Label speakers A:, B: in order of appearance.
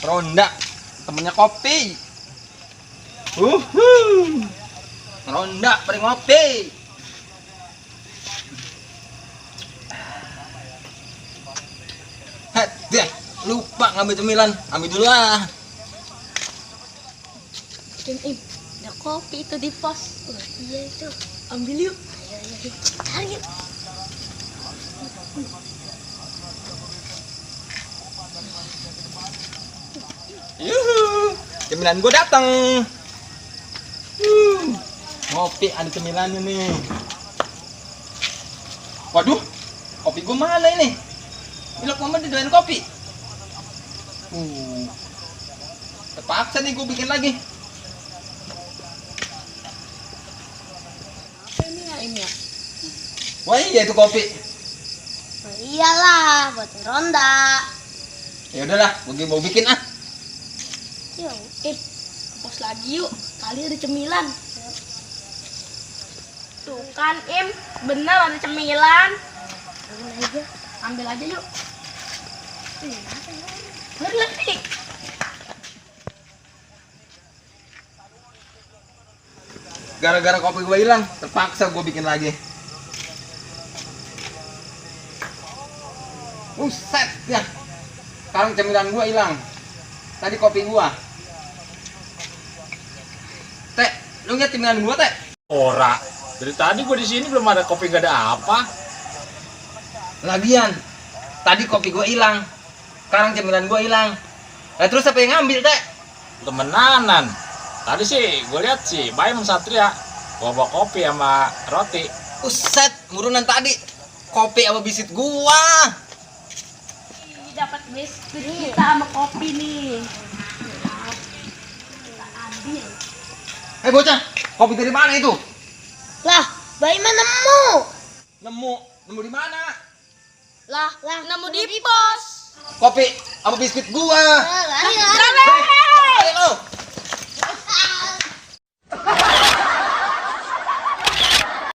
A: Ronda, temennya kopi. Ronda, paling ngopi. Deh, lupa ngambil cemilan. Ambil dulu lah.
B: Im, ada kopi itu di pos. Oh, iya itu. Ambil yuk. Ayo. Cari yuk.
A: Yuhu, cemilan gue datang. Ngopi ada cemilannya nih. Waduh, kopi gue mana ini? Bilok mama didoain kopi. Terpaksa nih gue bikin lagi.
B: Ini ya.
A: Wah iya itu kopi.
B: Oh, iyalah, buat ronda.
A: Ya udahlah, gue mau bikin ah.
B: Yuk, pos lagi yuk. Kali ada cemilan. Tuh kan, Im, bener ada cemilan. Ambil aja yuk. Bener nih.
A: Gara-gara kopi gue hilang, terpaksa gue bikin lagi. Buset ya. Sekarang cemilan gue hilang. Tadi kopi gue. Teh, lu lihat cemilan gue, Teh?
C: Ora, dari tadi gue di sini belum ada kopi, gak ada apa.
A: Lagian, tadi kopi gue hilang. Sekarang cemilan gue hilang. Terus siapa yang ngambil, Teh?
C: Temenanan. Tadi sih gue lihat sih Bayam Satria bawa kopi sama roti.
A: Buset, murunan tadi. Kopi sama biskuit gua.
B: Dapat biskuit kita sama kopi nih. Kita ambil.
A: Bocah, kopi dari mana itu?
B: Lah, Bayi mana nemu?
A: Nemu di mana?
B: Lah, nemu di pos.
A: Kopi sama biskuit gua.
B: Lari.